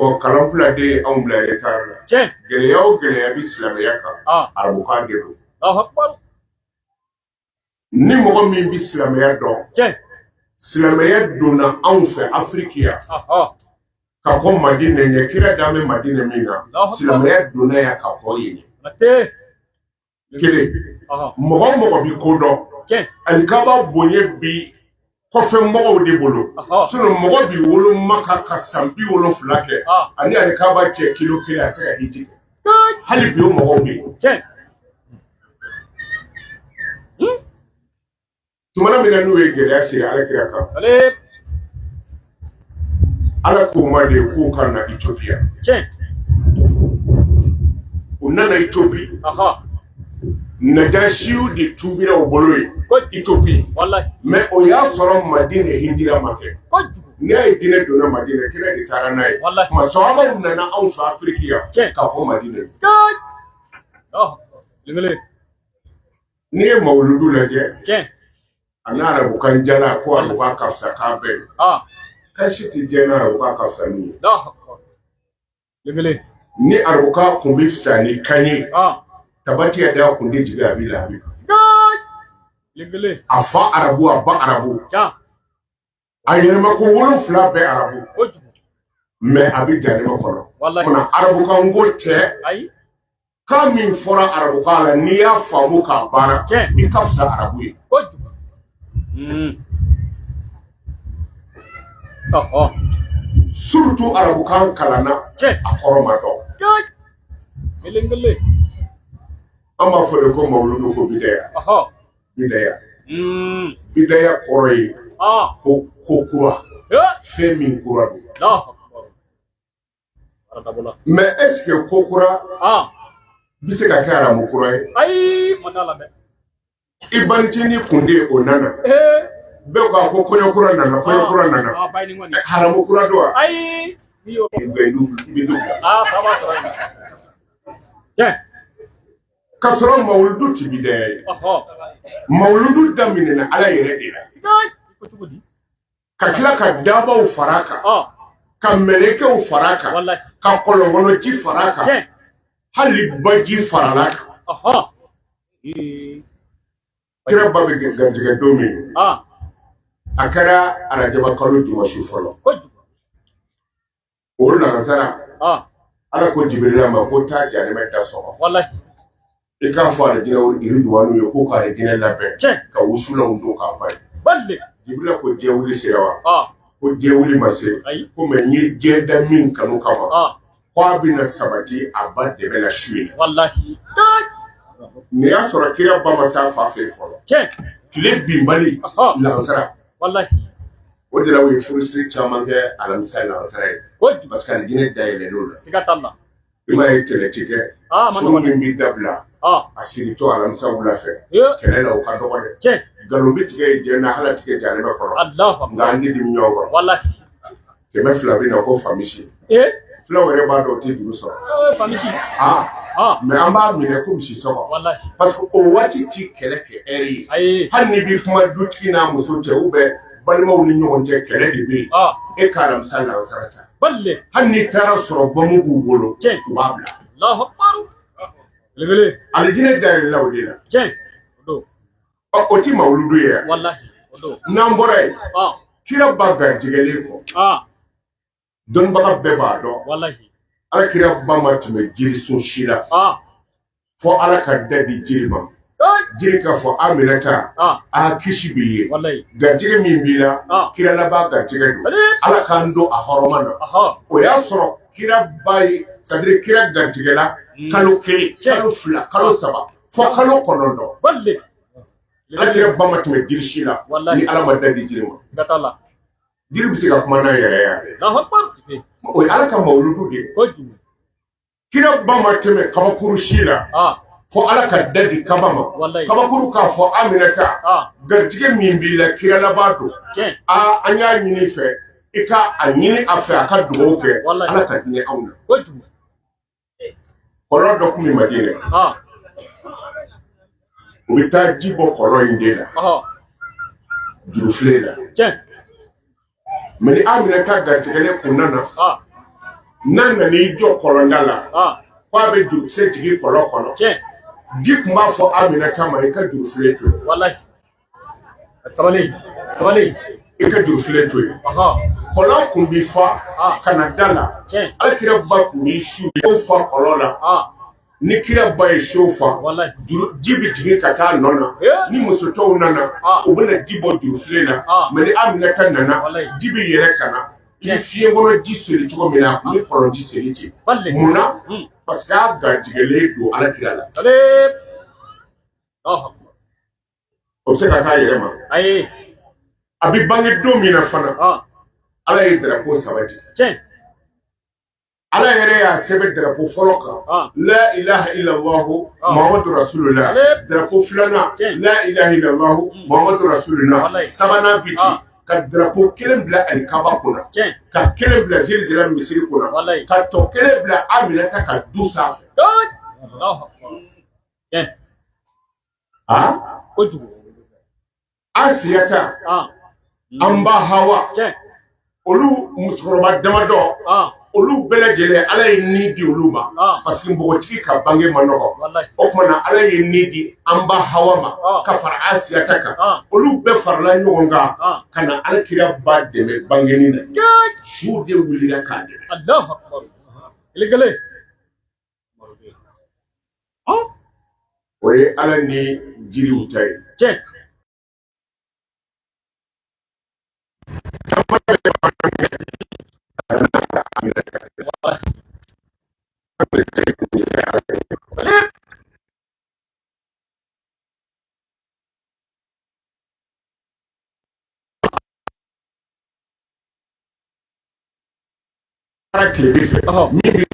Ɔ kalan fila de ye anw bila retard la. Gɛlɛya o gɛlɛya bɛ silamɛya kan, arabukan de don. Ni mɔgɔ min bɛ silamɛya dɔn, silamɛya donna anw fɛ Afiriki yan ka kɔn Madinɛ ɲɛ. Kira dan bɛ Madinɛ min na, silamɛya donna yan ka kɔn yen ɲɛ. Kelen, mɔgɔ o mɔgɔ bi ko dɔn, alikaba bonya bi kɔfɛ mɔgɔw de bolo. Sinon mɔgɔ bi wolo Maka ka san 70 kɛ, ani alikaba cɛ kilo 1, a se ka hiji kɛ. Hali bi o mɔgɔw bɛ yen. Tumana min na n'u ye gɛlɛya siri ala kira kan, ala k'u ma de k'u ka na Ethiopia. U nana Ethiopie, Najasiw de tubira u bolo yen Ethiopie. Mais o y'a sɔrɔ Madinɛ hijira ma kɛ. N'i y'a ye diinɛ donna Madinɛ, kira de taara n'a ye. Ma sahabaw nana anw fɛ Afiriki yan ka kɔn Madinɛ. N'i ye mawuludu lajɛ a n'a arabukan jala ko arabukan ka fisa k'a bɛɛ ye, kan si tɛ diɲɛ na arabukan ka fisa min ye. Ni arabukan kun bɛ fisa ni kan ye, tabati yada kun tɛ jigin Abi Lahabi kan. A fa arabu, a ba arabu, a yɛlɛma ko 7 bɛɛ arabu, mais a bɛ jahanama kɔnɔ. Munna? Arabukan ko tɛ. Kan min fɔra arabukan la, n'i y'a faamu k'a baara, i ka fisa arabu ye. Surtout arabukan kalanna, a kɔrɔ ma dɔn. An b'a fɔ de ko mawuludu ko bidaya. Bidaya, bidaya kɔrɔ ye ko ko kura, fɛn min kura don. Mais est ce que ko kura bɛ se ka kɛ aramu kura ye? Ayi, ma d'a la dɛ. I banicinin kun de o nana, bɛɛ ko ko kɔɲɔ kura nana, kɔɲɔ kura nana. Haramu kura don wa? Ayi. I bɛ du bila. Fa b'a sɔrɔ yen. Ka sɔrɔ mawuludu ti bidaya ye. Mawuludu daminɛna Ala yɛrɛ de la, ka tila ka dabaw fara a kan, ka mɛlɛkɛw fara a kan, ka kɔlɔnkɔnɔji fara a kan, hali baji farala a kan. Kira ba bɛ garijɛgɛ don min, a kɛra arajaba kalo juma su fɔlɔ. O lagansara, Ala ko Jibirila ma ko taa jahanama da sɔgɔ, i k'a fɔ alijinɛ iriduwanu ye k'u ka alijinɛ labɛn ka wusulanw don k'a bari. Jibirila ko diɲɛ wuli sera wa? Ko diɲɛ wuli ma se. Ko mais n ye diɲɛ da min kanu kama, ko a bɛna sabati a ba dɛbɛ la su in na. Nin y'a sɔrɔ kira ba ma s'a fa fɛ fɔlɔ, tile binbali lagansara. O de la u ye furusiri caman kɛ alamisa lagansara ye, parce que alijinɛ dayɛlɛlen o la. I m'a ye kɛlɛ ti kɛ. Furu min b'i dabila a siritɔ alamisa wula fɛ kɛlɛ la, o ka dɔgɔ dɛ. Nkalon bɛ tigɛ yen diɲɛ na, hali a tigɛ jahanama kɔnɔ, nka an tɛ dimi ɲɔgɔn kɔrɔ. 200 bɛ na ko famisi, fulaw yɛrɛ b'a dɔn o tɛ juru sɔrɔ, mais an b'a minɛ ko misi sɔgɔ, parce que o waati ti kɛlɛ kɛ ɛri ye. Hali n'i b'i kuma dutigi n'a muso cɛ ou bien balimaw ni ɲɔgɔn cɛ, kɛlɛ de bɛ yen. E ka alamisa lagansara ta, hali n'i taara sɔrɔ bɔmu b'u bolo, u b'a bila. Alijinɛ dayɛlɛla o de la. O ti mawuludu ye yan. N'an bɔra yen, kira ba garijɛgɛlen kɔ, dɔnnibaga bɛɛ b'a dɔn, ala kira ba ma tɛmɛ jirisun si la fɔ Ala ka da di jiri ma, jiri k'a fɔ Aminata, a kisi b'i ye, garijɛgɛ min b'i la, kira laban garijɛgɛ don, Ala k'an don a hɔrɔma na. O y'a sɔrɔ kira ba ye, c'est à dire kira garijɛgɛla kalo 1, kalo 2, kalo 3, fɔ kalo 9. Ala kira ba ma tɛmɛ jiri si la ni Ala ma da di jiri ma. Jiri bɛ se ka kuma n'a yɛrɛ ye, o ye Ala ka mawuludu de ye. Kira ba ma tɛmɛ kabakuru si la fo Ala ka da di kaba ma, kabakuru k'a fɔ Aminata, garijɛgɛ min b'i la, kira laban don, aa an y'a ɲini fɛ i ka a ɲini a fɛ a ka dugawu kɛ Ala ka hinɛ anw na. Kɔlɔn dɔ tun bɛ Madinɛ, u bɛ taa ji bɔ kɔlɔn in de la jurufilen la. Mais ni Aminata garijɛgɛlen kun nana, N'a nana i jɔ kɔlɔnda la k'a bɛ jurukisɛ jigin kɔlɔn kɔnɔ, ji tun b'a fɔ Aminata ma, i ka jurufilen to yen. Walahi, sabali sabali. I ka jurufilen to yen. Kɔlɔn kun bi fa ka na da la. Alakira ba kun b'i su fa kɔlɔn la. Ni kira ba ye seau fa, ji bɛ jigin ka taa nɔ na. Ni muso tɔw nana, u bɛna ji bɔ jurufilen na, mais ni Aminata nana, ji bɛ yɛlɛ ka na. I bɛ fiɲɛ kɔnɔ ji soli cogo min na, a tun bɛ kɔlɔn ji soli ten. Mun na? Parce que a garijɛgɛlen don ala kira la. O bɛ se ka k'a yɛrɛ ma. A bɛ bange don min na fana, Ala ye drapeau saba di. Ala yɛrɛ y'a sɛbɛn drapeau fɔlɔ kan, la ilaha illallahu muhammadu rasulullah. Drapeau filanan, la ilaha illallahu muhammadu rasulullah. Sabanan bi ci ka drapeau kelen bila alikaba kunna, ka kelen bila Jerusalem misiri kunna, ka tɔ kelen bila Aminata ka du sanfɛ. Kojugu. Asiyata, an ba Hawa, olu musokɔrɔba damadɔ, olu bɛɛ lajɛlen, Ala ye ni di olu ma, parce que npogotigi ka bange man nɔgɔ. O tuma na, Ala ye ni di an ba Hawa ma ka fara Asiyata kan. Olu bɛɛ farala ɲɔgɔn kan ka na Ala kira ba dɛmɛ bangeni na. Su de wulila k'a dɛmɛ. O ye Ala ni jiriw ta ye. Tile fɛ min bi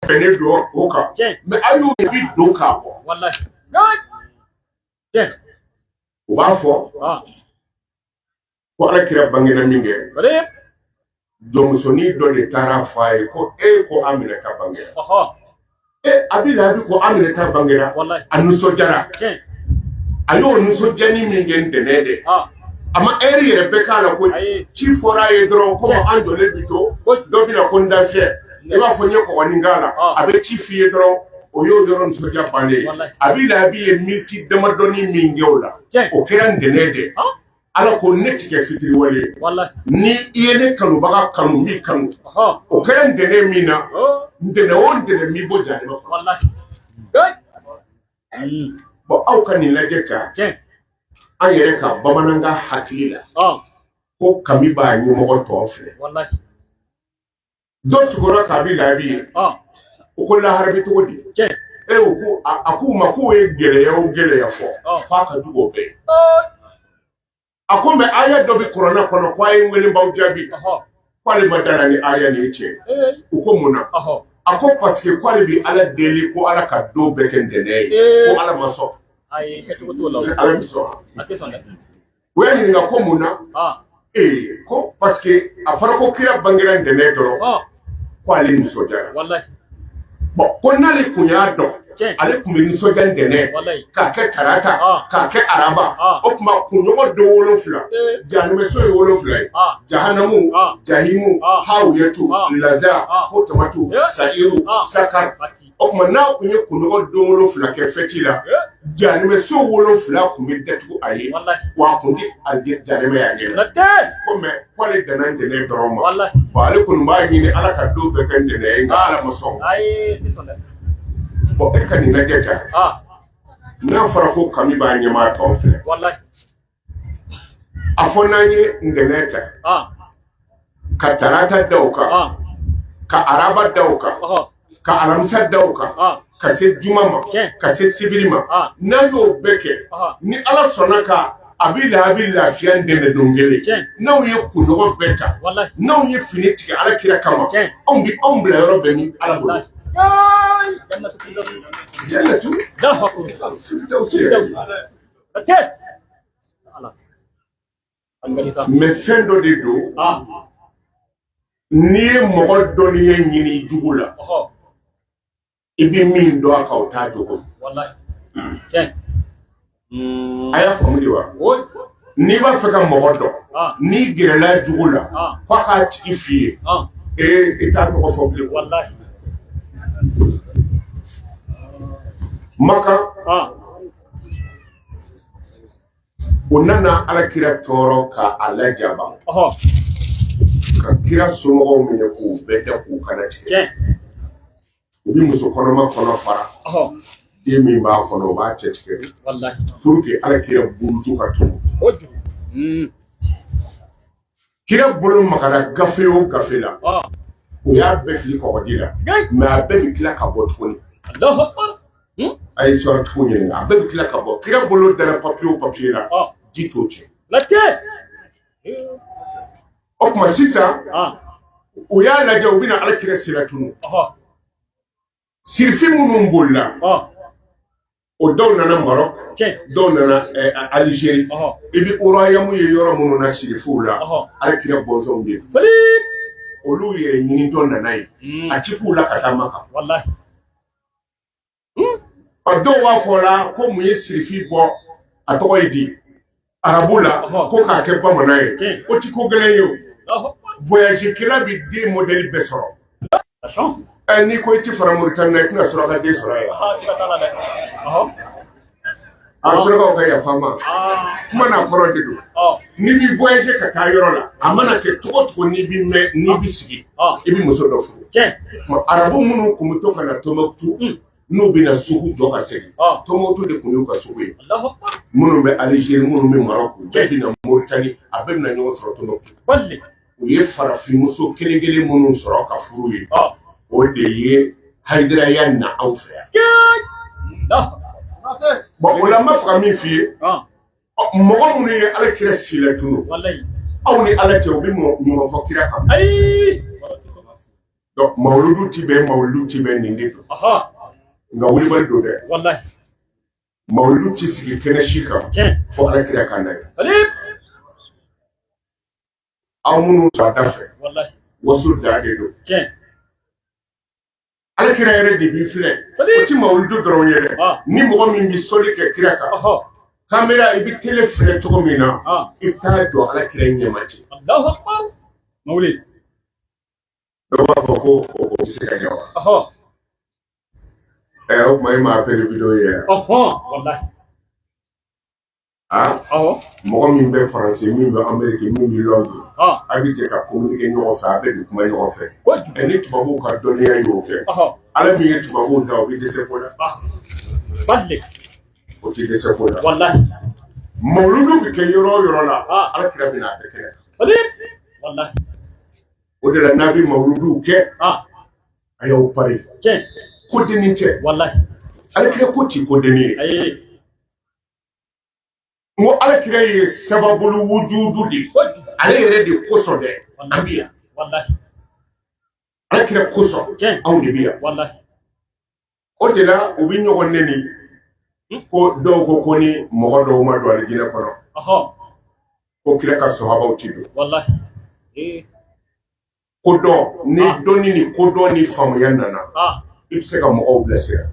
bɛnnen don o kan, mais a y'o bi don k'a bɔ. U b'a fɔ ko Ala kira bangena min kɛ, jɔnmusonin dɔ de taara fɔ a ye ko e ko Aminata bangera. E Abi Lahabi ko Aminata bangera, a nisɔndiyara. A y'o nisɔndiyani min kɛ ntɛnɛn dɛ, a ma ɛri yɛrɛ bɛɛ k'a la koyi. Ci fɔra a ye dɔrɔn, komi an jɔlen bi to, dɔ bɛna ko n da fiyɛ, i b'a fɔ n ye kɔgɔnin k'a la, a bɛ ci f'i ye dɔrɔn, o y'o yɔrɔ nisɔndiya bannen ye. Abi Lahabi ye miniti damadɔni min kɛ o la, o kɛra ntɛnɛn dɛ. Ala ko ne ti kɛ fitiriwale ye, ni i ye ne kanubaga kanu, n b'i kanu. O kɛra ntɛnɛn min na, ntɛnɛn o ntɛnɛn n b'i bɔ jahanama kɔnɔ. Bon, aw ka nin lajɛ ta, an yɛrɛ ka bamanankan hakili la ko kami b'a ɲɛmɔgɔ tɔn filɛ. Dɔ sugora k'Abi Lahabi ye, o ko lahara bɛ cogo di? E o ko a k'u ma k'o ye gɛlɛya o gɛlɛya fɔ, k'a ka jugu o bɛɛ ye. A ko mais aya dɔ bɛ kuranɛ kɔnɔ ko a ye n wele n b'aw jaabi. K'ale ma da la ni aya nin ye tiɲɛ. U ko mun na? A ko parce que k'ale bɛ Ala deli ko Ala ka don bɛɛ kɛ ntɛnɛn ye, ko Ala ma sɔn. Ala bɛ sɔn. U y'a ɲininka ko mun na? Ee, ko parce que a fɔra ko kira bangera ntɛnɛn dɔrɔn, ko ale nisɔndiyara. Bon, ko n'ale kun y'a dɔn, ale tun bɛ nisɔndiya ntɛnɛn k'a kɛ tarata, k'a kɛ araba. O tuma kunɲɔgɔn don 7, jahanamɛso ye 7 ye: jahanamu, jahimu, hawuyatu, laza, hotamatu, sa'iru, sakar. O tuma n'a kun ye kunɲɔgɔn don 7 kɛ fɛti la, Jahanɛmɛ so 7 tun bɛ datugu a ye, wa a tun tɛ jahanɛmɛ y'a ɲɛ na. Ko mais k'ale danna ntɛnɛn dɔrɔn ma. Bon, ale kɔni b'a ɲini Ala ka don bɛɛ kɛ ntɛnɛn ye, nka Ala ma sɔn. Bon, e ka nin lajɛ tan, n'a fɔra ko kami b'a ɲɛmaa tɔn filɛ, a fɔ n'an ye ntɛnɛn ta, ka tarata da o kan, ka araba da o kan, ka alamisa da o kan, ka se juma ma, ka se sibiri ma, n'an y'o bɛɛ kɛ, ni Ala sɔnna ka a bɛ la, a bɛ lafiya ntɛnɛn don kelen. N'anw ye kunɲɔgɔn bɛɛ ta, n'anw ye fini tigɛ Ala kira kama, anw bɛ anw bila yɔrɔ bɛɛ ni Ala bolo. Jannatu Firdausi. Mais fɛn dɔ de don, n'i ye mɔgɔ dɔnniya ɲini jugu la, i bɛ min dɔn a kan, o t'a jogo. A y'a faamu de wa? N'i b'a fɛ ka mɔgɔ dɔn, n'i gɛrɛla jugu la, k'a k'a tigi f'i ye, ee, i t'a tɔgɔ fɔ bilen. Makan, o nana Ala kira tɔɔrɔ ka a lajaba, ka kira somɔgɔw minɛ k'u bɛɛ da k'u kana tigɛ. U bɛ muso kɔnɔma kɔnɔ fara, den min b'a kɔnɔ, u b'a cɛ tigɛ pour que Ala kira buruju ka tunu. Kira bolo magara gafe o gafe la, o y'a bɛɛ fili kɔgɔji la, mais a bɛɛ bɛ tila ka bɔ tuguni. A ye sɔrɔ tugun ɲininka, a bɛɛ bɛ tila ka bɔ. Kira bolo dara papiye o papiye la, ji t'o cɛ. O tuma sisan, u y'a lajɛ, u bɛna Ala kira sira tunu. Sirifin minnu bolila, o dɔw nana Maroc, dɔw nana Algérie. I bɛ royaume ye yɔrɔ minnu na sirifuw la, Ala kira bɔnsɔnw bɛ yen. Olu yɛrɛ ɲinitɔ nana yen, a ci k'u la ka taa Maka. Ɔ, dɔw b'a fɔ la ko mun ye sirifi bɔ, a tɔgɔ ye di arabu la, ko k'a kɛ bamanan ye. O ti ko gɛlɛn ye o. Voyagekɛla bɛ den modèle bɛɛ sɔrɔ. Ɛ, n'i ko i ti fara Moritani na, i tɛna suraka den sɔrɔ yen. A surakaw ka yafa n ma, kuma n'a kɔrɔ de don. N'i bɛ voyager ka taa yɔrɔ la, a mana kɛ cogo o cogo, n'i bɛ mɛn, n'i bɛ sigi, i bɛ muso dɔ furu. Arabu minnu tun bɛ to ka na Tɔnbukutu, n'u bɛna sugu jɔ ka segin, Tɔnbukutu de tun y'u ka sugu ye. Minnu bɛ Algérie, minnu bɛ Maroc, bɛɛ bɛ na Moritani, a bɛɛ bɛna ɲɔgɔn sɔrɔ Tɔnbukutu. U ye farafinmuso kelen kelen minnu sɔrɔ ka furu ye, o de ye hayidaraya na anw fɛ yan. Bon, o la n b'a fɛ ka min f'i ye, mɔgɔ minnu ye Ala kira si latunu, aw ni Ala cɛ, u bɛ ɲuman fɔ kira kan. Donc mawuludu ti bɛn, mawuludu ti bɛn, nin de don. Nka wulibali don dɛ. Mawuludu ti sigi kɛnɛ si kan fo Ala kira ka na ye. Aw minnu sɔrɔ a da fɛ, waso da de don. Ala kira yɛrɛ de b'i filɛ. O ti mawuludu dɔrɔn ye dɛ. Ni mɔgɔ min bɛ sɔli kɛ kira kan, kamera, i bɛ télé filɛ cogo min na, i bɛ taa jɔ Ala kira ɲɛma ten. Dɔw b'a fɔ ko o bɛ se ka kɛ wa? Ɛ, o tuma e ma appel vidéo ye yan? Aa, mɔgɔ min bɛ Faransi, min bɛ Amérique, min bɛ Londres, a bɛ jɛ ka communiquer ɲɔgɔn fɛ, a bɛɛ bɛ kuma ɲɔgɔn fɛ. Ɛ, ni tubabuw ka dɔnniya y'o kɛ, Ala min ye tubabuw da, o bɛ dɛsɛ ko la? O tɛ dɛsɛ ko la. Mawuludu bɛ kɛ yɔrɔ o yɔrɔ la, Ala kira bɛ na a bɛɛ kɛnɛ kan. O de la, n'a bɛ mawuluduw kɛ, a y'aw pari. Ko dennin tɛ. Ala kira ko ti ko dennin ye. N ko Ala kira ye sababulu wujudu de ye. Ale yɛrɛ de kosɔn dɛ an bɛ yan. Ala kira kosɔn anw de bɛ yan. O de la, u bɛ ɲɔgɔn neni ko dɔw ko ko ni mɔgɔ dɔw ma don alijinɛ kɔnɔ, ko kira ka sɔhabaw ti don. Ko dɔn ni dɔnni ni kodɔn ni faamuya nana, i bɛ se ka mɔgɔw bilasira.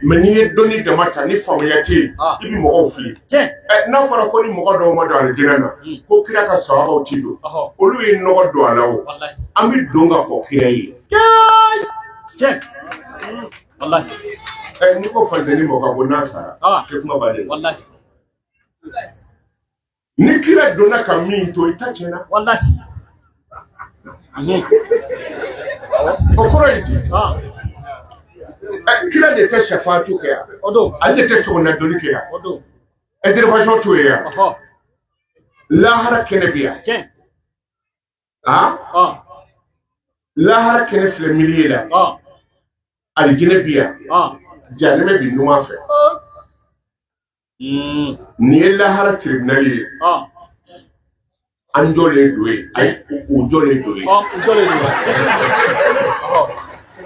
Mais n'i ye dɔnni dama ta ni faamuya tɛ yen, i bɛ mɔgɔw fili. N'a fɔra ko ni mɔgɔ dɔw ma don alijinɛ na, ko kira ka sɔhabaw ti don, olu ye nɔgɔ don a la o. An bɛ don ka kɔn kira ye. N'i ko falendeni ma ko n'a sara tɛ kuma bannen. Wallahi. Ni kira donna ka min to i ta tiɲɛna. Wallahi. O kɔrɔ ye di? Kira de tɛ safatu kɛ yan. O don. Ale de tɛ sɔgɔnadoli kɛ yan. O don. Intervention t'o ye yan. Lahara kɛnɛ bɛ yan. Tiɲɛ. Lahara kɛnɛ filɛ milieu la. Alijinɛ bɛ yan. Jahanamɛ bɛ numan fɛ. Nin ye lahara tribunal ye. An jɔlen don yen. Ayi, u jɔlen don yen. U jɔlen don yen.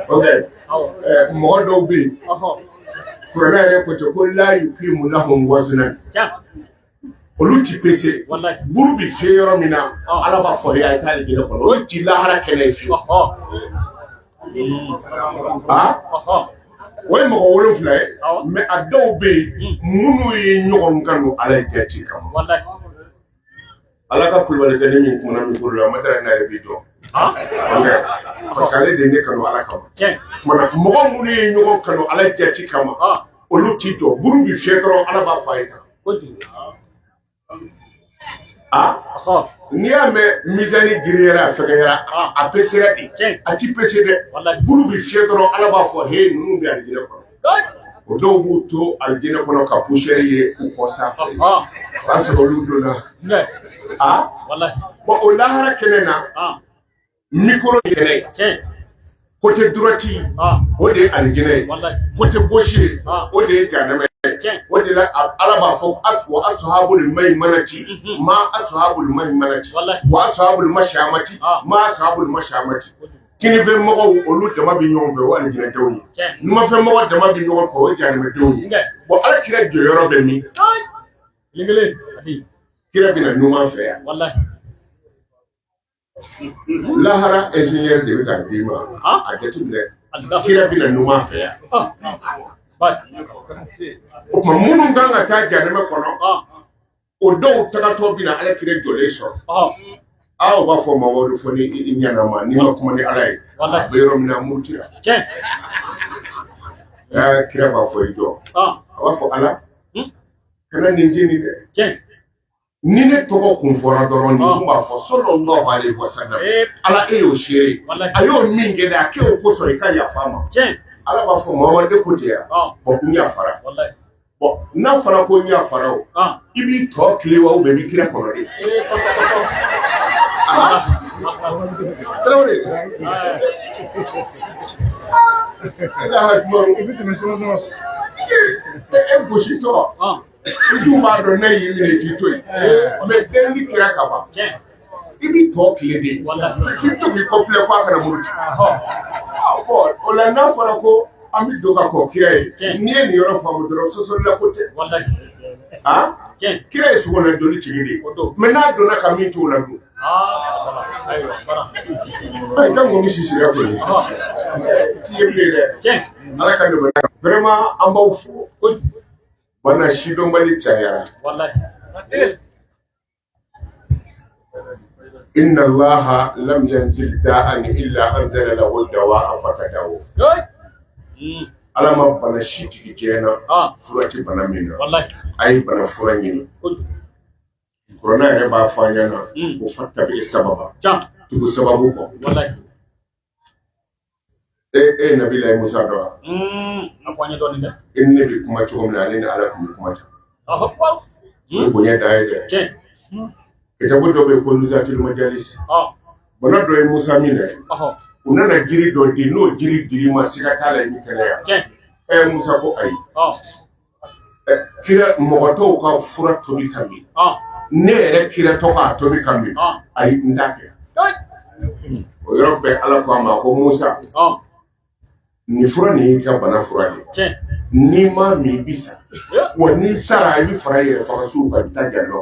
Ok. Mɔgɔ dɔw bɛ yen. Kuranɛ yɛrɛ ko ten ko la yuqimu lahum wazinan. Olu ti pese. Buru bi fiyɛ yɔrɔ min na, Ala b'a fɔ a ye taa alijinɛ kɔnɔ. Olu ti lahara kɛnɛ ye fiyewu. O ye mɔgɔ 7 ye, mais a dɔw bɛ yen minnu ye ɲɔgɔn kanu Ala ye jati kama. Ala ka kulubalikɛnin min kumana mikoro la, Madara n'a yɛrɛ b'i jɔ. Parce que ale de ye ne kanu Ala kama. Kumana mɔgɔ minnu ye ɲɔgɔn kanu Ala jati kama, olu ti jɔ. Buru bi fiyɛ dɔrɔn, Ala b'a fɔ a ye tan. N'i y'a mɛn mizani girinyara a fɛgɛyara, a pesera de. A ti pese dɛ. Buru bi fiyɛ dɔrɔn, Ala b'a fɔ he ninnu bɛ alijinɛ kɔnɔ. O dɔw b'u to alijinɛ kɔnɔ ka poussière ye u kɔ sanfɛ. O y'a sɔrɔ olu donna. Bon, o lahara kɛnɛ na, micro kɛnɛ ye. Côté droite, o de ye alijinɛ ye. Côté gauche, o de ye jahanama ye. O de la Ala b'a fɔ wa ashabul maymanati ma ashabul maymanati wa ashabul mashamati ma ashabul mashamati. Kinifɛ mɔgɔw olu dama bɛ ɲɔgɔn fɛ, o alijinɛdenw ye. Numanfɛ mɔgɔ dama bɛ ɲɔgɔn fɛ, o ye jahanamadenw ye. Bon, Ala kira jɔyɔrɔ bɛ min? Kira bɛna numan fɛ yan. Lahara ingénieur de bɛ k'a d'i ma, a jateminɛ. Kira bɛna numan fɛ yan. O tuma minnu kan ka taa jahanama kɔnɔ, o dɔw tagatɔ bɛna Ala kira jɔlen sɔrɔ. O b'a fɔ Mamadu fɔ ni i ɲɛna ma, n'i ma kuma ni Ala ye, a bɛ yɔrɔ min na murutira. Kira b'a fɔ i jɔ. A b'a fɔ Ala, kana nin jeni dɛ. Ni ne tɔgɔ kun fɔra dɔrɔn, nin kun b'a fɔ sallallahu alaihi wasallam. Ala e y'o seere. A y'o min kɛ dɛ, a kɛ o kosɔn i ka yafa a ma. Ala b'a fɔ Mamadu ko ten yan. Bon, n yafara. Bon, n'a fɔra ko n yafara o, i b'i tɔ tile wa ou bien i b'i kira kɔnɔ de. Tarawele. E gositɔ. I dun b'a dɔn ne y'i minɛ i t'i to yen. Mais delili kɛra ka ban. I b'i tɔ tile de. F'i bɛ to k'i kɔfilɛ k'a kana muruti. Bon, o la n'a fɔra ko an bɛ don ka kɔn kira ye, n'i ye nin yɔrɔ faamu dɔrɔn, sɔsɔlila ko tɛ. Kira ye sogona doli tigi de ye. Mais n'a donna ka min t'o la dun. Ayi, ka ŋɔni sisira koyi. Ti ye bilen dɛ. Ala ka dɛmɛ. Vraiment an b'aw fo. Bana sidɔnbali cayara. Inna Allaha lam yanzil da'an illa anzala lahu dawa'a fatadawu. Ala ma bana si jigin diɲɛ na fura tɛ bana min na. A ye bana fura ɲini. Kuranɛ yɛrɛ b'a fɔ an ɲɛna ko fattabi sababa. Tugu sababu kɔ. E Nabilayi Musa dɔn wa? A fɔ an ye dɔɔnin dɛ. E ni ne bɛ kuma cogo min na, ale ni Ala tun bɛ kuma ten. O ye bonya dan ye dɛ. Kitabu dɔ bɛ yen ko Nuzatil Majalis. Bana dɔ ye Musa minɛ. U nana jiri dɔ di, n'o jiri dir'i ma siga t'a la i bɛ kɛnɛya. Musa ko ayi. Kira mɔgɔ tɔw ka fura tobi ka min. Ne yɛrɛ kira tɔ k'a tobi ka min. Ayi, n t'a kɛ. O yɔrɔ bɛɛ Ala ko a ma ko Musa, nin fura nin y'i ka bana fura de ye. N'i ma min i bi sa. Wa n'i sara i bɛ fara i yɛrɛ faga suw kan, i bɛ taa jahanama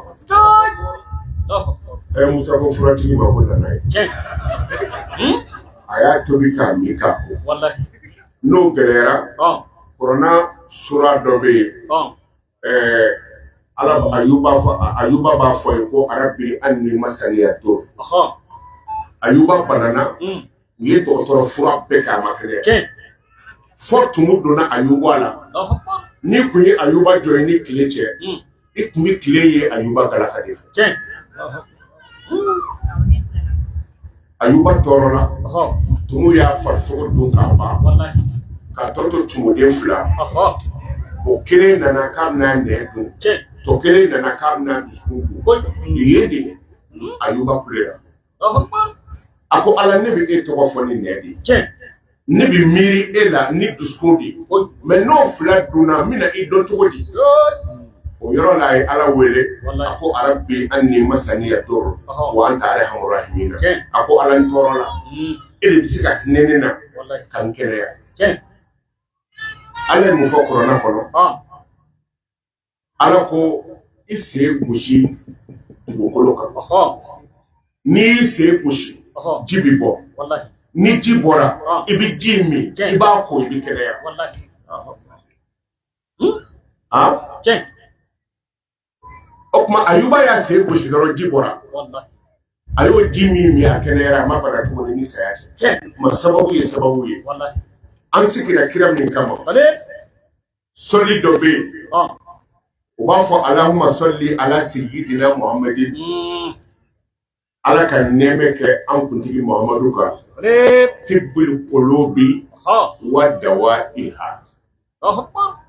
kɔnɔ. Musa ko furatigi ma ko nana ye. A y'a tobi k'a min k'a ko. N'o gɛlɛyara, kuranɛ sura dɔ bɛ yen. Ala Ayuba b'a fɔ ye ko rabbi anni masaniya dur. Ayuba banana, u ye dɔgɔtɔrɔ fura bɛɛ k'a ma kɛnɛya. Fɔ tumu donna Ayuba la. N'i kun ye Ayuba jɔ ye ni tile cɛ, i tun bɛ tile ye Ayuba galaka de fɛ. Ayuba tɔɔrɔla, tumu y'a farisogo dun k'a ban, k'a tɔ to tumuden 2. O kelen nana k'a bɛna nɛn dun, tɔ kelen nana k'a bɛna dusukun dun. Yen de Ayuba kulera. A ko Ala, ne bɛ e tɔgɔ fɔ ni nɛn de ye, ne bɛ miiri e la ni dusukun de ye, mais n'o 2 dunna, n bɛna i dɔn cogo di? O yɔrɔ la a ye Ala wele, a ko rabbi anni masaniya dur wa anta arhamur rahimina. A ko Ala, n tɔɔrɔ la, e de bɛ se ka hinɛ ne na ka n kɛnɛya. Ala ye mun fɔ kuranɛ kɔnɔ? Ala ko i sen gosi dugukolo kan. N'i y'i sen gosi, ji bɛ bɔ. Ni ji bɔra, i bɛ ji min, i b'a ko, i bɛ kɛnɛya. O tuma Ayuba y'a sen gosi dɔrɔn, ji bɔra. A y'o ji min min, a kɛnɛyara, a ma bana tuguni ni saya cɛ. Tuma sababu ye sababu ye. An sigira kira min kama, sɔli dɔ bɛ yen, u b'a fɔ alahuma sɔli ala sayyidina muhammadin, Ala ka nɛɛmɛ kɛ an kuntigi Muhammadu kan, tibbul qulubi wa dawaiha.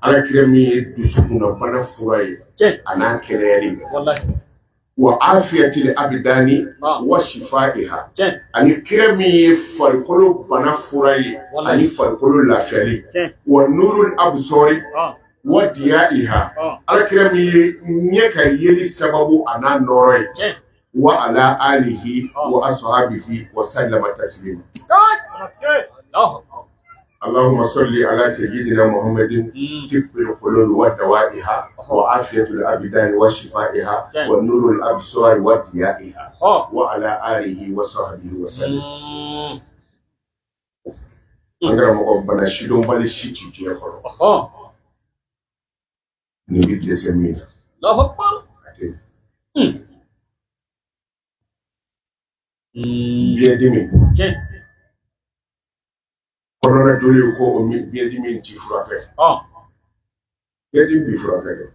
Ala kira min ye dusukunnabana fura ye a n'a kɛnɛyali, wa afiyatil abdani wa shifaiha, ani kira min ye farikolo bana fura ye ani farikolo lafiyali, wa nurul absori wa diyaiha, Ala kira min ye ɲɛ ka yeli sababu a n'a nɔɔrɔ ye, wa ala alihi wa ashabihi wa sallama taslima. Allahumma salli ala sayyidina Muhammadin tibbil qulubi wa dawaiha wa afiyatul abdani wa shifaiha wa nurul absari wa diyaiha wa ala alihi wa sahbihi wa sallam. An karamɔgɔ, bana sidɔnbali si ti diɲɛ kɔnɔ. Nin bɛ dɛsɛ min na, a tɛ. Biyɛndimi, kɔnɔna joli, ko o biyɛndimi ti furakɛ. Biyɛndimi bi furakɛ dɛ.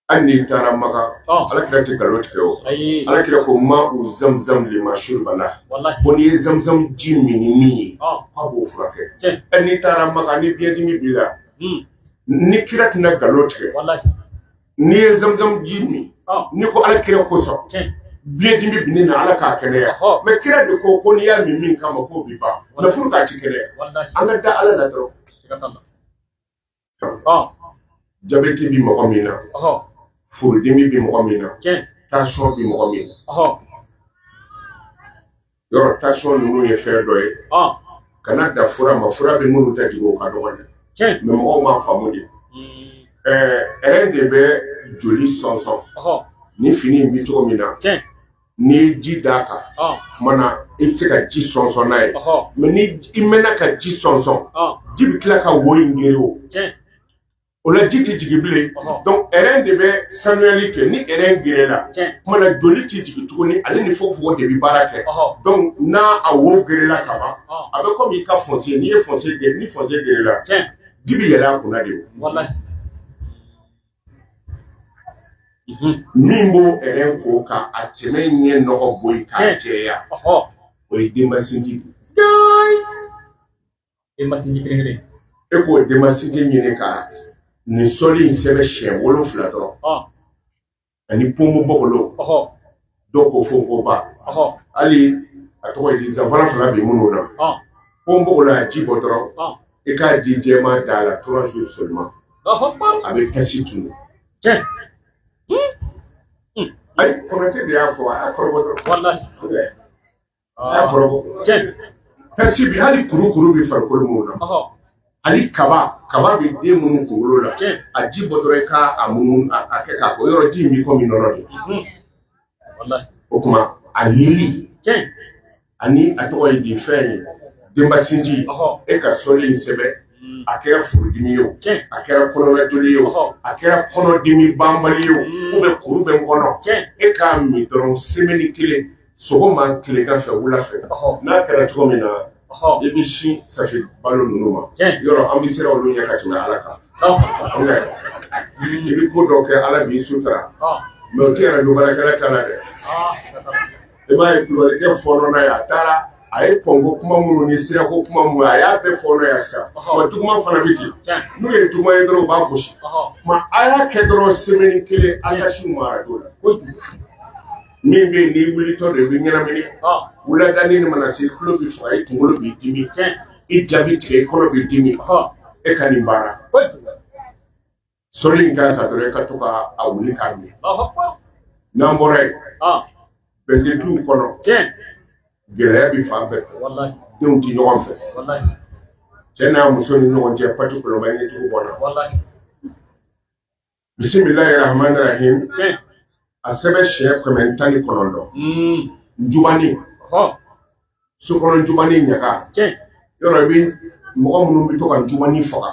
Hali n'i taara Maka, Ala kira tɛ nkalon tigɛ o. Ala kira ko ma u zamzam lima shuriba la, ko n'i ye zamzam ji min ni min ye, k'a b'o furakɛ. Hali n'i taara Maka ni biyɛndimi b'i la, ni kira tɛna nkalon tigɛ, n'i ye zamzam ji min, n'i ko Ala kira kosɔn biyɛndimi bɛ ne na, Ala k'a kɛnɛya. Mais kira de ko ko n'i y'a min min kama, k'o bɛ ban. Mais pour k'a ti kɛnɛya, an ka da Ala la dɔrɔn. Jabɛti bɛ mɔgɔ min na, furudimi bɛ mɔgɔ min na, tension bɛ mɔgɔ min na, yɔrɔ tension ninnu ye fɛn dɔ ye, kana da fura ma. Fura bɛ minnu ta jigin, o ka dɔgɔ dɛ, mais mɔgɔw m'a faamu de. Rein de bɛ joli sɔnsɔn. Ni fini in bɛ cogo min na, n'i ye ji d'a kan, tuma na i bɛ se ka ji sɔnsɔn n'a ye. Mais ni i mɛnna ka ji sɔnsɔn, ji bɛ tila ka wo in gere o o la, ji tɛ jigin bilen. Donc rein de bɛ sanuyali kɛ. Ni rein gerela, tuma na joli tɛ jigin tuguni, ale ni fogofogo de bɛ baara kɛ. Donc n'a a wo gerela ka ban, a bɛ komi i ka fossé. N'i ye fossé gere, ni fossé gerela, ji bɛ yɛlɛ a kunna de. O min b'o rein ko ka a tɛmɛ ɲɛ nɔgɔ bɔ yen k'a jɛya, o ye denbasinji de ye. Denbasinji kelen kelen. E k'o denbasinji ɲini ka nin sɔli in sɛbɛn siɲɛ 7 dɔrɔn, ani ponponpogolo, dɔw ko fonkoba, hali a tɔgɔ ye di, zanfara fana bɛ minnu na, ponponpogolo a ji bɔ dɔrɔn, i k'a ji jɛman d'a la 3 jours seulement, a bɛ tasi tunu. Ayi, Konate de y'a fɔ, a y'a kɔrɔbɔ dɔrɔn. A y'a kɔrɔbɔ. Tasi bi, hali kurukuru bɛ farikolo minnu na, hali kaba kaba bɛ den minnu kunkolo la, a ji bɔ dɔrɔn, i k'a munu, a kɛ k'a ko yɔrɔ ji in b'i komi nɔnɔ de. O tuma a lili ani a tɔgɔ ye di, fɛn ye denbasinji, e ka sɔli in sɛbɛn, a kɛra furudimi ye o, a kɛra kɔnɔnajoli ye o, a kɛra kɔnɔdimi banbali ye o, ou bien kuru bɛ n kɔnɔ, e k'a min dɔrɔn semaine kelen. Sɔgɔma, tilegan fɛ, wula fɛ, n'a kɛra cogo min na, i bɛ sin safi balo ninnu ma. Yɔrɔ an bɛ siran olu ɲɛ ka tɛmɛ Ala kan. I bɛ ko dɔ kɛ, Ala b'i sutura, mais o tɛ arajo baarakɛla ta la dɛ. I b'a ye, kulubalikɛ fɔɔnɔ ye, a taara, a ye pɔnko kuma minnu ni sirako kuma minnu, a y'a bɛɛ fɔɔnɔ yan sisan. Wa juguman fana bɛ ten, n'u ye juguman ye dɔrɔn, u b'a gosi. Ma a y'a kɛ dɔrɔn, semaine kelen, a ka si ma arajo la. Min bɛ yen, n'i wulitɔ de, i bɛ ɲɛnamini wuladanin mana se, i tulo bɛ faga, i kunkolo b'i dimi, i ja bɛ tigɛ, i kɔnɔ b'i dimi. E ka nin baara sɔli in kan ka dɔrɔn, i ka to ka a wuli k'a min. N'an bɔra yen, bɛn tɛ duw kɔnɔ, gɛlɛya bɛ fan bɛɛ fɛ, denw tɛ ɲɔgɔn fɛ, cɛ n'a muso ni ɲɔgɔn cɛ, pati kɔlɔnba ye cogo bɔnna. Bisimilahi rahmani rahim, a sɛbɛn siɲɛ 119. Njubani, sokɔnɔ njubani ɲaga. Yɔrɔ i bɛ mɔgɔ minnu bɛ to ka njubani faga,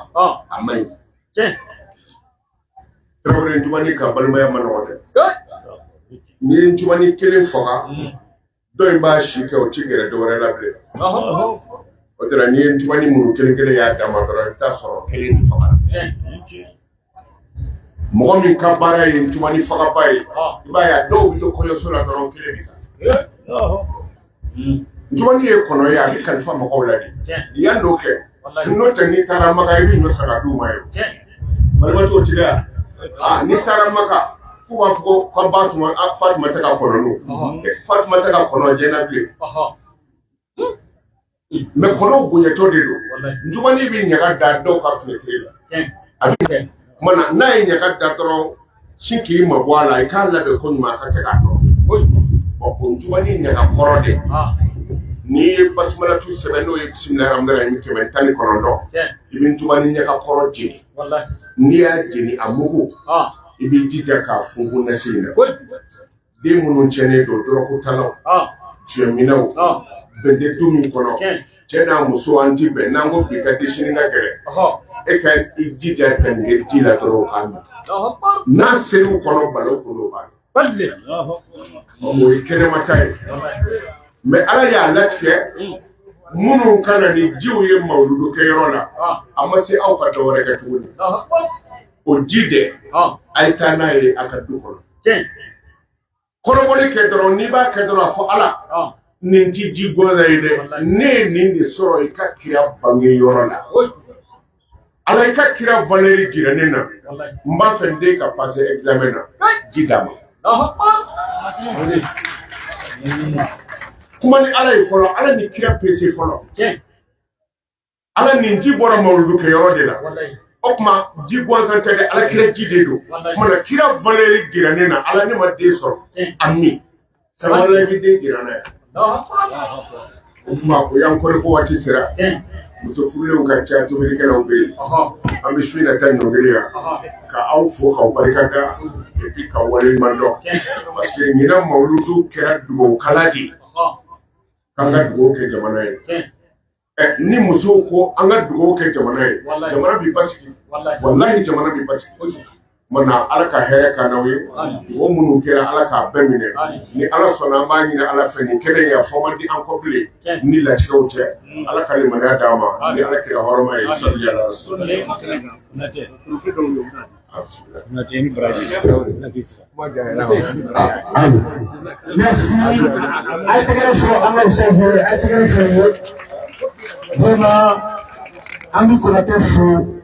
a man ɲi. Tarawele, njubani ka balimaya ma nɔgɔ dɛ. N'i ye njubani kelen faga, dɔ in b'a si kɛ, o ti gɛrɛ dɔ wɛrɛ la bilen. O de la, n'i ye njubani minnu kelen kelen y'a dama dɔrɔn, i bɛ taa sɔrɔ kelen de fagara. Mɔgɔ min ka baara ye njubani fagaba ye, i b'a ye, a dɔw bɛ to kɔɲɔso la dɔrɔn, kelen bɛ taa. Njubani ye kɔnɔ ye, a bɛ kalifa mɔgɔw la de. Yan dɔw kɛ, n'o tɛ, n'i taara Maka, i bɛ ɲɔ san ka d'u ma ye. Balimakɛw ti dɛ. Aa, n'i taara Maka, f'u b'a fɔ ko ka ba tuma Fatumata ka kɔnɔ don, Fatumata ka kɔnɔ jɛna bilen, mais kɔnɔw bonyatɔ de don. Njubani bɛ ɲaga da dɔw ka finɛtiri la. A bɛ kuma na, n'a ye ɲaga da dɔrɔn, sin k'i mabɔ a la, i k'a labɛn ko ɲuman, a ka se k'a tɔrɔ. Bɔn, o njubani ɲaga kɔrɔ de, n'i ye basumalatu sɛbɛn, n'o ye bisimilahi rahmani rahim 119, i bɛ njubani ɲaga kɔrɔ jeni. N'i y'a jeni, a mugu, i b'i jija k'a funfun nasi in na. Den minnu tiɲɛnen don, dɔrɔgutalaw, joint-minnaw, bɛn tɛ du min kɔnɔ, cɛ n'a muso an ti bɛn, n'an ko bi ka di, sini ka gɛlɛn, e ka i jija ka nin kɛ ji la dɔrɔn, k'a min. N'a ser'u kɔnɔ, balo kolo b'a la. O ye kɛnɛmata ye. Mais Ala y'a latigɛ, minnu ka na ni jiw ye mawuludu kɛyɔrɔ la, a ma se aw ka dɔ wɛrɛ kɛ tuguni. O ji dɛ, a ye taa n'a ye a ka du kɔnɔ. Kɔrɔbɔli kɛ dɔrɔn, n'i b'a kɛ dɔrɔn, a fɔ Ala, nin ti ji gansan ye dɛ, ne ye nin de sɔrɔ i ka kira bange yɔrɔ la. Ala, i ka kira valeur jira ne na, n b'a fɛ n den ka passer examen na, ji d'a ma. Kuma ni Ala ye fɔlɔ, Ala ni kira pese fɔlɔ. Ala, nin ji bɔra mawuludu kɛyɔrɔ de la. O tuma, ji gansan tɛ dɛ, Ala kira ji de don. Kuma na, kira valeur jira ne na. Ala, ne ma den sɔrɔ, a min sabula, i bɛ den jira ne na. O tuma, o y'an kɔrɔ ko waati sera, muso furulenw ka ca, tobilikɛlaw bɛ yen. An bɛ su in na taa ɲɔngiri yan ka aw fo, k'aw barika da, et puis ka waleɲuman dɔn, parce que ɲinan mawuludu kɛra dugawukala de ye, k'an ka dugawu kɛ jamana ye. Ni musow ko an ka dugawu kɛ jamana ye, jamana b'i basigi, walahi, jamana b'i basigi. Mana Ala ka hɛrɛ k'an n'aw ye. Dugawu minnu kɛra, Ala k'a bɛɛ minɛ. Ni Ala sɔnna, an b'a ɲini Ala fɛ, nin kɛnɛ in a fɔ man di an kɔ bilen ni latigɛw tɛ. Ala ka limaniya d'an ma ni Ala kira hɔrɔma ye. Sali ala. Merci. A ye tɛgɛrɛ fɔ an ka Ustaz ye, a ye tɛgɛrɛ fɔ ye. Vraiment, an bɛ Konatɛ fo.